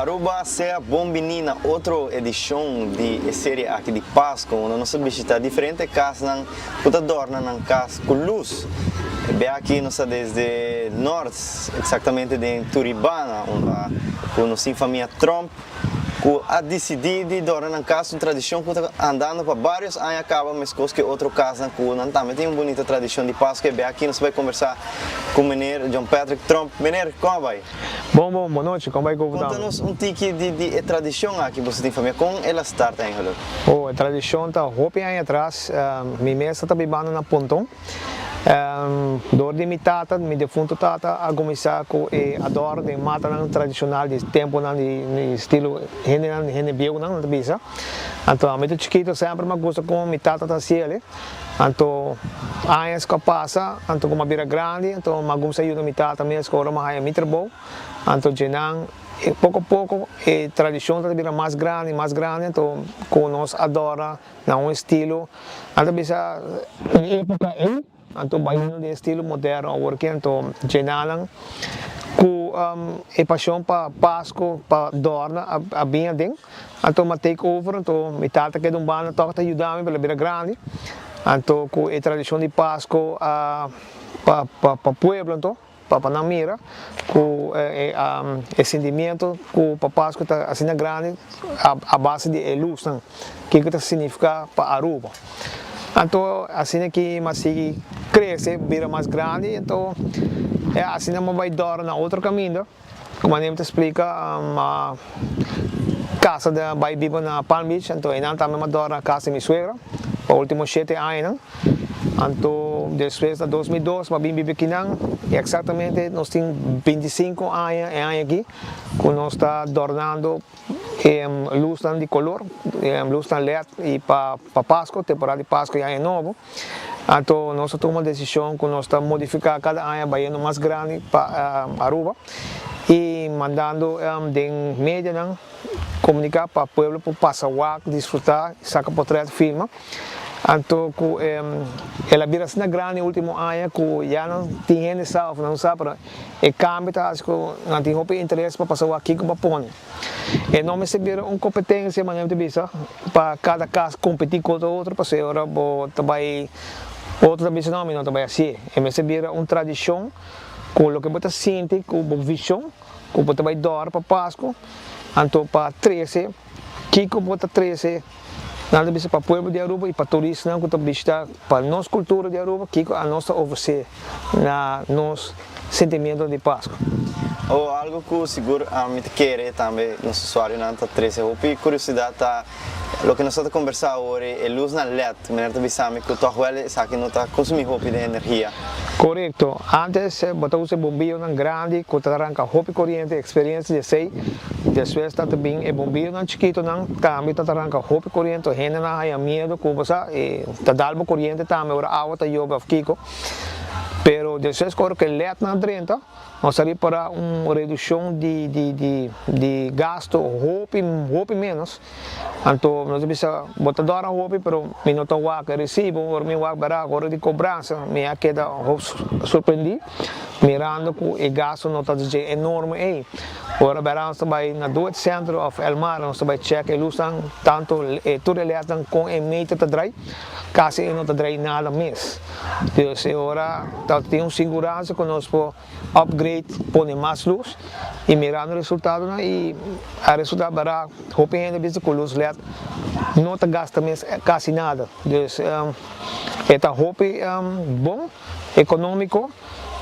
Aruba, sea bon bini na otro edicion di e serie aki di Pasco, unda nos ta bishita diferente casnan cu ta dorna nan cas cu luz. Be aki nos ta desde Noord, exactamente den Turibana, unda cu nos tin famia Tromp cu a dicidi di dorna nan cas, un tradicion cu ta andando pa varios aña caba, mescos cu e otro casnan cu nan tambe tin un bunita tradicion di Pasco. E be aki nos ta bay conversa cu meneer John Patrick Tromp. Meneer, con a bay? Bon bon, bon nochi, con bay cu bo Conta tambe? nos un tiki di e tradicion aki boso tin famia, con el a start eigenlijk? Oh, e tradicion ta hopi aña atras, mi mes ta bibando na Ponton. Door di mi tata, mi defunto tata a cuminsa cu e adorno den matanan tradicional di temponan di estilo hendenan, hende bieunan nan ta bisa. Anto ami ta chikito semper mi a gusta con mi tata ta haci el. Anto añas cu a pasa, anto cu mi a bira grandi, anto mi a cuminsa yuda mi tata mes cu ora mi a haya mi trabou. Anto djenan poco poco e tradicion ta bira mas grandi, mas grandi, anto cu nos adorna na un estilo, nan ta bisa di epoca ey, anto bayendo den estilo moderno awor ki, anto djenanan cu e pasion pa Pasco, pa dorna a bin aden, anto mi a take over, anto mi tata keda un banda tok ta yuda mi, pero el a bira grandi, anto cu e tradicion di Pasco a pa pueblo anto. Pa pa nan mira ku e sentimiento ku pa Pasku ta asina grandi a base di e lusnan, kiko ta signifiká pa Aruba. Anto asina ki mi a sigui krese bira mas grandi anto asina mi a bai dòrna na otro kaminda. Como mi ta splica ma casa de bay biba na Palm Beach anto eynan tambe mi a dor na casa di mi suegra pa ultimo shete añanan anto despues na 2002 mi a bin biba akinan y exactamente nos tin 25 aña e aña aki cu nos ta dornando e luznan di color e luznan led y pa Pasco temporada di Pasco y aña nobo. Anto nos a tuma desishon ku nos ta modifiká kada aña bayendo mas grandi pa Aruba i mandando den medianan komuniká pa pueblo por pasa wak, disfrutá, saka potrèt, filma. Anto ku el a bira asina grandi e último aña ku ya nan tin hende sa òf nan no sa pero e kambio ta hasi ku nan tin hopi interes pa pasa wak kiko pa pone. E no mester bira un competencia manera mi ta bisa pa cada cas competi contra otro pasobra ora bo ta bay otro ta bisa no mi no ta bay hacié. E mester bira un tradicion cu loke bo ta sinti cu bo vision cu bo ta bay dor pa Pasco anto pa trece kico bo ta trece nan ta bisa pa pueblo di Aruba y pa turistanan cu ta bishita pa nos cultura di Aruba kico anos ta ofrece na nos sentimiento di Pasco. O algo cu sigur ami ta kere tambe nos usuarionan ta trece hopi curiosidad ta loke nos ta conversa awor e luznan led. Meneer ta bisa mi cu toch wel esaki no ta consumi hopi den energia. Corecto. Antes bo ta usa e bombillonan grandi cu ta ranca hopi coriente, experiencia di esey. Despues ta ta bin e bombillonan chikitonan tambe ta ta ranca hopi coriente. Hendenan haya miedo cu bo sa e ta dal bo coriente tambe ora awa ta yobe of kico. Pero despues cu ora cu e lednan a drenta nos a ripara un reduccion di di di di gasto hopi hopi menos. Anto nos a bisa, bo ta dòra hopi pero mi no ta wak e resibo, ora mi wak bera ora di kobransa mi a keda hopi sorprendí mirando ku e gasto no ta dje enorme ei. Ora bera nos ta bai na Duet Centro òf El Mar nos ta bai chèk e lusnan tantu e tur e lètnan kon e meter ta drai kasi e no ta drai nada mes. Dus e ora ta tin un siguransa ku nos por upgrade pone mas luz y mirando resultadonan y a resulta bara hopi hende bisa cu luz led no ta gasta mes casi nada dus e ta hopi bon economico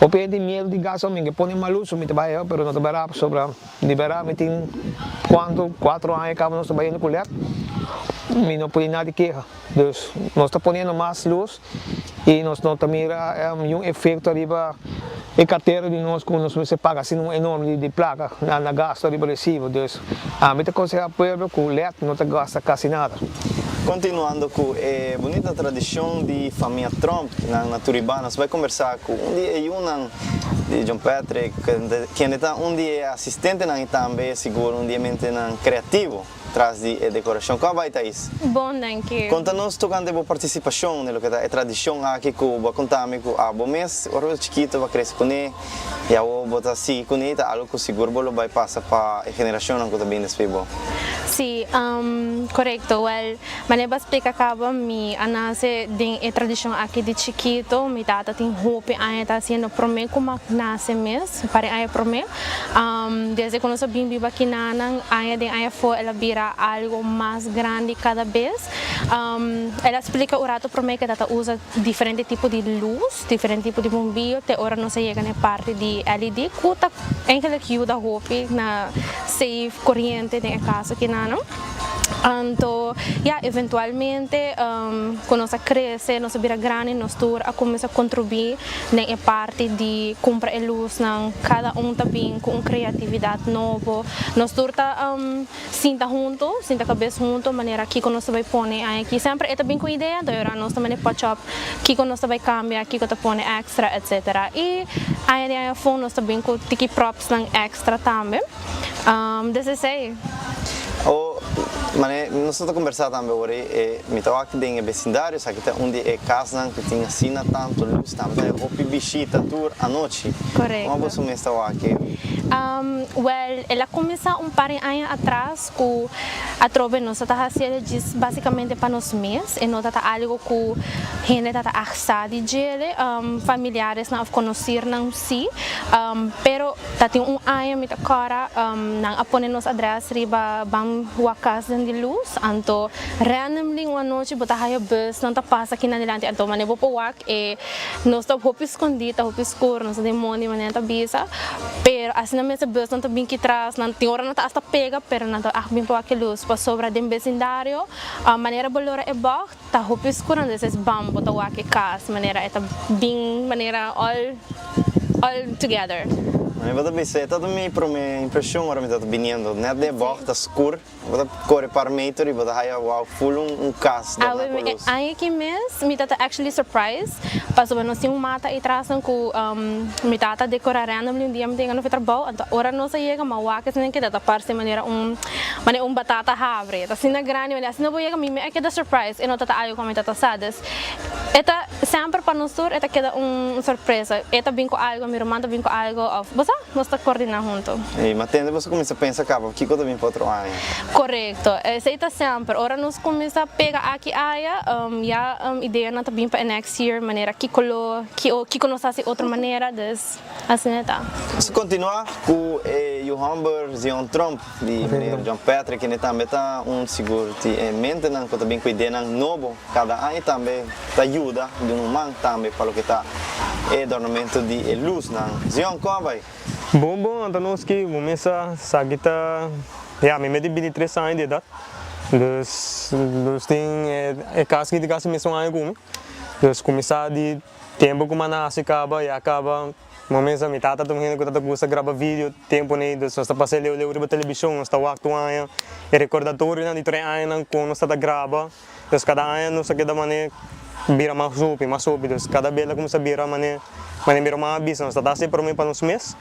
hopi hende tin miedo di gasta mi ke pone mas luz mi ta bay pero no ta bara pasobra di bera mi tin cuanto cuatro aña caba nos ta bayendo cu led mi no por di nada di keha dus nos ta poniendo mas luz. Y nos no ta mira niun efecto ariba e cartera di nos cu nos mester paga asina un enorme di placa na gasto ariba recibo. Dus ami ta conseha pueblo cu led no ta gasta casi nada. Continuando cu e bunita tradicion di famia Tromp na Turibana, nos ta bay combersa cu un di e yiunan di John Patrick, kende ta un di e asistentenan y tambe sigur un di e mentenan creativo tras di e decoracion. Con a bay, Thais? Bon, thank you. Conta nos tocante bo participacion den loke ta e tradicion aki cu bo a conta mi cu abo mes, ora bo chikito, bo a crece cune y awo bo ta sigui cune, ta algo cu sigur bo lo bay pasa pa e generacionnan cu ta bin despues bo. Si, corecto. Well, manera bo a splica caba, mi a nace den e tradicion aki di chikito. Mi tata tin hopi aña ta haciendo prome cu mi a nace mes, un par di aña prome. Desde cu nos a bin biba akinan, aña den aña afo el a bira algo mas grandi cada bes. El a splica un rato prome cu e tata usa diferente tipo di luz, diferente tipo di bombillo, te ora nos a yega na e parti di LED cu ta eigenlijk yuda hopi na save coriente den e cas akinan. Anto, ya, eventualmente cu nos a crece, nos a bira grandi, nos tur a cuminsa contribui den e parti di cumpra e luznan. Cada un ta bin cu un creatividad nobo. Nos tur ta sinta hunto, sinta cabes hunto, manera kico nos ta bay pone aki. Semper e ta bin cu idea, anto ora nos ta mane patch up kico nos ta bay cambia, kico ta pone extra, etc. Y aña di aña afo nos ta bin cu tiki propsnan extra tambe. Desde esey. O, mane, nos ta combersa tambe ora e mi ta wak den e vecindario, esaki ta un di e casnan cu tin asina tanto luz, tambe ta hopi bishita tur anochi. Correcto. Como boso mes ta wak? Well, el a cuminsa un par di aña atras cu atrobe nos ta haci djis basicamente pa nos mes, e no ta algo cu hende ta sa di djele, familiaresnan of conocirnan si, pero ta tin un aña mi ta cora, nan a pone nos adres riba "Ban wak cas den di luz". Anto randomly un anochi bo ta haya bus nan ta pasa aki nan dilanti, anto mane bo por wak e nos ta hopi scondi, ta hopi scur, nos ta den mondi, manera ta bisa, pero asina mes e bus nan ta bin ki tras nan, tin ora nan ta hasta pega, pero nan ta bin pa wak e luz pasobra den vecindario, manera bo lora e bocht ta hopi scur, entonces bam, bo ta wak e cas manera e ta bin manera all together. Mi bo ta bisa, ta mi prome impresion ora mi ta biniendo. Net de bocht ta scur, bo ta core par meter y bo ta haya, wow, full un cas Awe luz. Aña aki mes mi tata actually surprise pasobra nos tin un mata atras cu mi tata decora randomly un dia mi tin no trabou, anto ora nos a yega ma wak esnan keda ta parse manera un batata habri, ta asina grandi, manera asina bo yega mi a keda surprise e no tata algo cu mi tata sa. Dus e ta semper pa nos tur e ta keda un sorpresa, e ta bin cu algo, mi ruman ta bin cu algo of bo sa nos ta coordina hunto. Y ma tende bo cuminsa pensa caba kico ta bin pa otro aña. Corecto, esey ta semper. Ora nos cuminsa pega aki aya, ya idea nan ta bin pa next year, manera ki color, kico nos haci otro manera, dus asina ta. Nos continua cu e homber Zion Tromp di meneer John Patrick, cu tambe ta un sigur di mentenan cu ta bin cu ideanan nobo cada aña, tambe ta yuda di un man tambe pa loke ta e adornamento di e luznan. Zion, con ta bay? Bon, bon, anto nos cu cuminsa esaki ta, ja, mi mes tin 23 aña di edad. Dus tin e cas aki di casi mesun aña cu mi. Dus cuminsa di tempo cu mi a nace caba, ya caba, momento mi tata ta un hende cu ta gusta graba video tempo ne, dus nos ta pasa leu leu riba television, nos ta wak tur aña, e recordatorio di tur aña cu nos ta graba. Dus cada aña nos ta keda mane bira mas hopi, mas hopi. Dus cada bes cuminsa bira mane bira mas bisa, nos ta haci prome pa nos mes.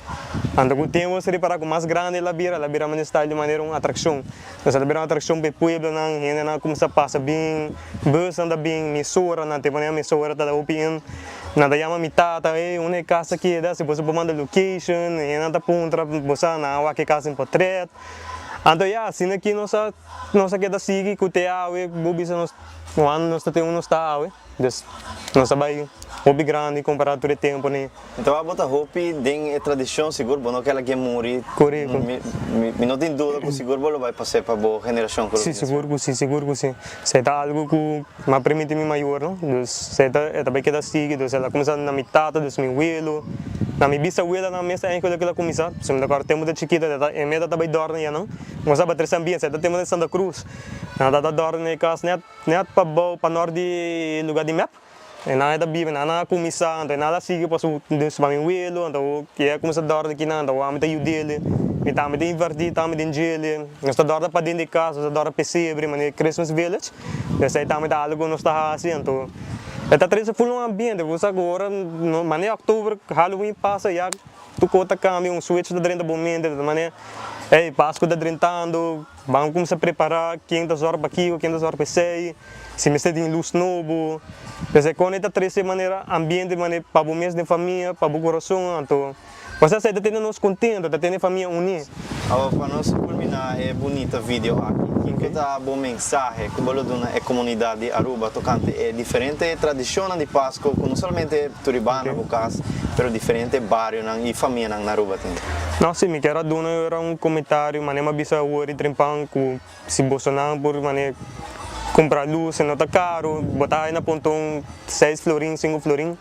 Anto cu tempo nos ripara cu mas grandi el a bira mane style di manera un atraccion. Dus el a bira un atraccion pa e pueblonan, hendenan cuminsa pasa bin, busnan ta bin, emisoranan, tempo nan emisora ta hopi in. Nan ta yama mi tata, "Hey, unda e cas a keda? Si bo por manda location," hendenan ta puntra, bo sa, nan a wak e cas den portret. Anto ya, asina aki nos a keda sigui cu te awe, bo bisa nos, wan nos ta tin nos ta awe. Dus nos a bay hopi grandi compara tur e tempo ni. Anto abo ta hopi den e tradicion, sigur bo no kier muri. Corecto. Mi no tin duda cu sigur bo lo bay pasa pa bo generacion. Si, sigur cu si, sigur cu si. Esey ta algo cu m'a permiti mi mayor, no? Dus esey ta bay keda sigui, dus el a cuminsa na mi tata, dus mi welo, na mi bisabuela nan mes eigenlijk el a cuminsa. So mi ta acorda tempo ta chikito, e meta ta bay dorna ya nan. Nos tabata tres ambiente, esey ta tempo di Santa Cruz. Nan ta dorna e cas net pa bou, pa nort di lugar di MEP. E nan ta biba, nan a cuminsa, anto nan a sigui pa su, dus pa mi welo, anto e a cuminsa dorna aki nan, anto ami ta yud'e. Mi tambe ta inverti tambe den djele. Nos ta dòrda paden di kas, nos ta dòrda pesebre manera Christmas Village. Esei tambe ta algu ku nos ta hasi. Anto e ta trese ful un ambiente. Bo sa ku ora manera òktober, Halloween pasa ya tur kos ta kambia, un switch ta drenta bo mente. Ta manera ey Pasku ta drentando, ban kuminsá prepará ken ta zòrg pa kiko, ken ta zòrg pa esei, si mester tin lus nobo. Esei kon e ta trese manera ambiente manera pa bo mes den famia, pa bo kurason. Anto. Nos esei ta tene nos contento, ta tene famia uní. Awor pa nos culmina e bunita video aki, kico ta bo mensahe cu bo lo duna e comunidad di Aruba tocante e diferente tradicionnan di Pasco cu no solamente Turibana na bo cas, pero diferente barionan y famianan na Aruba tin? No, si, mi kier a duna ora un comentario, manera mi a bisa awor di Trempan cu si bosonan por manera cumpra luz, e no ta caro, bo ta haya na Ponton seis florin, cinco florin.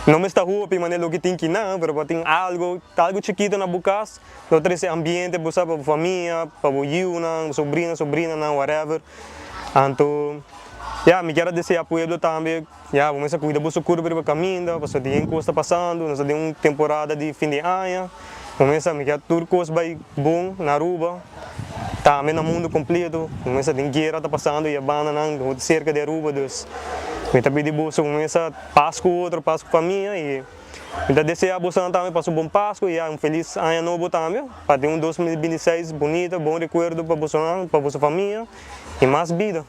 No mester hopi manera loke tin kinan, pero bo tin algo, algo chikito na bo cas, lo trece ambiente bo sa pa bo famia, pa bo yiunan, bo sobrino, sobrinanan, whatever. Anto, ya, mi kier a desea pueblo tambe, ya, bo mester cuida boso curpa riba caminda, pasobra tin hende cos ta pasando, nos ta den un temporada di fin di aña, bo mester, mi kier tur cos bay bon na Aruba, tambe na mundo completo, bo mester tin guera ta pasando y e bandanan cerca di Aruba, dus mi ta pidi boso bo mester. Pas ku otro, pas ku famia y mi ta desea bosonan tambe pasa un bon Pascu y un feliz aña nobo tambe pa tin un 2026 bunito, bon recuerdo pa bosonan, pa boso famia y mas bida.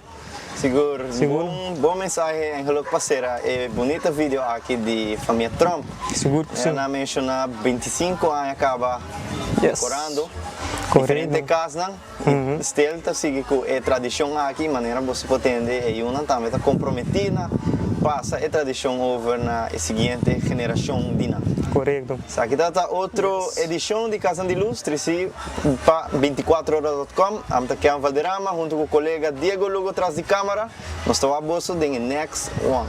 Sigur, bon bon mensahe en geluk pa sera e bunita video aki di famia Tromp. Sigur ku si. Nan a menciona 25 aña caba decorando diferente casnan. Stel ta sigui ku e tradishon aki, manera boso por tende e yunan tambe ta komprometí na pasa e tradishon over na e siguiente generashon di nan. Korekto. Esaki ta ta otro edishon di Kasan di Lus, trisí pa binticuatrohora dot com. Ami ta Ken Valderrama huntu ku kolega Diego Lugo tras di kamera. Nos ta wak boso den e next one.